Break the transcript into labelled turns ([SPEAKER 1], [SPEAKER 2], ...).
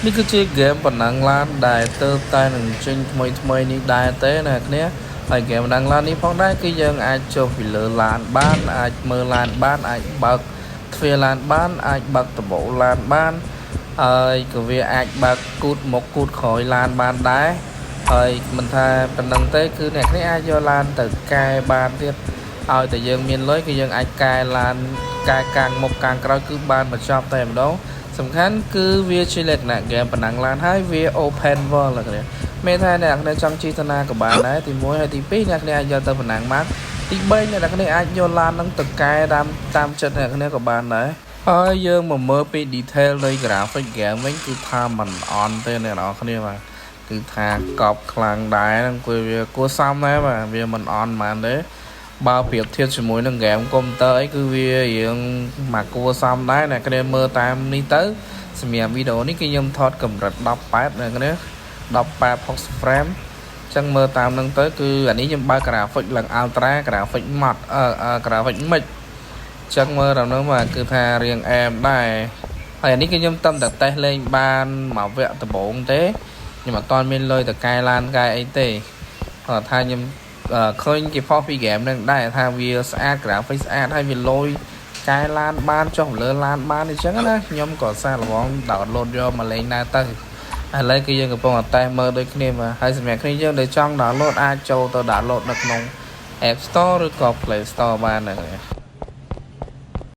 [SPEAKER 1] នេះគឺជាហ្គេមប៉ុណ្ណឹងឡានដែលទៅតែនឹងចេញថ្មីថ្មីនេះដែរទេណាគ្នាហើយហ្គេមប៉ុណ្ណឹងឡាននេះផងដែរគឺយើងអាចចុះពីលើឡានបានអាចមើលឡានបានអាចបើកទ្វារឡានបានអាចបើកដំបូលឡានបានហើយក៏វាអាចបើកគូតមុខគូតក្រោយឡានបានដែរហើយមិនថាប៉ុណ្ណឹងទេគឺអ្នកគ្នាអាចយកឡានទៅកែបានទៀតឲ្យតែយើងមានលុយគឺយើងអាចកែឡានកែកាងមុខកាងក្រោយគឺបានបញ្ចប់តែម្ដង សំខាន់គឺវាជាលក្ខណៈហ្គេមប៉ុណ្ណឹងឡានហើយវា open world អ្នកគ្នាមានថាអ្នកគ្នាចង់ជិះទៅណាក៏បានដែរទី1ហើយទី2អ្នកគ្នាអាចយកទៅប៉ុណ្ណឹងបានទី3អ្នកគ្នាអាចយកឡាននឹងទៅកែតាមតាមចិត្តអ្នកគ្នាក៏បានដែរហើយយើងមកមើលពី detail នៃ graphic game វិញគឺថាមិនអន់ទេអ្នកនរគ្នាបាទគឺថាកប់ខ្លាំងដែរហ្នឹងគឺវាគួរសមដែរបាទវាមិនអន់ហ្មងទេបើប្រៀបធៀបជាមួយនឹងហ្គេមកុំព្យូទ័រអីគឺវារៀងមកគួរសមដែរអ្នកគ្នាមើលតាមនេះទៅសម្រាប់វីដេអូនេះគឺខ្ញុំថតកម្រិត18អ្នកគ្នា18 60 frame ចឹងមើលតាមនឹងទៅគឺអានេះខ្ញុំបើក graphic ឡើង ultra graphic mod អឺ graphic mix ចឹងមើលដល់នោះបាទគឺថារៀងអែមដែរហើយអានេះគឺខ្ញុំតំតែតេស្តលេងបានមួយវគ្គដំបូងទេខ្ញុំអត់ទាន់មានលុយទៅកែឡានកែអីទេគាត់ថាខ្ញុំឃើញគេផុសពីហ្គេមហ្នឹងដែរថាវាស្អាត graphic ស្អាតហើយវាលយកែឡានបានចុះលើឡានបានអញ្ចឹងណាខ្ញុំក៏សាកល្បង download យកមកលេងដែរទៅឥឡូវគឺយើងកំពុងតែតេស្តមើលដូចគ្នាបាទហើយសម្រាប់គ្នាយើងដែលចង់ download អាចចូលទៅ download នៅក្នុង App Store ឬក៏ Play Store បានដែរ។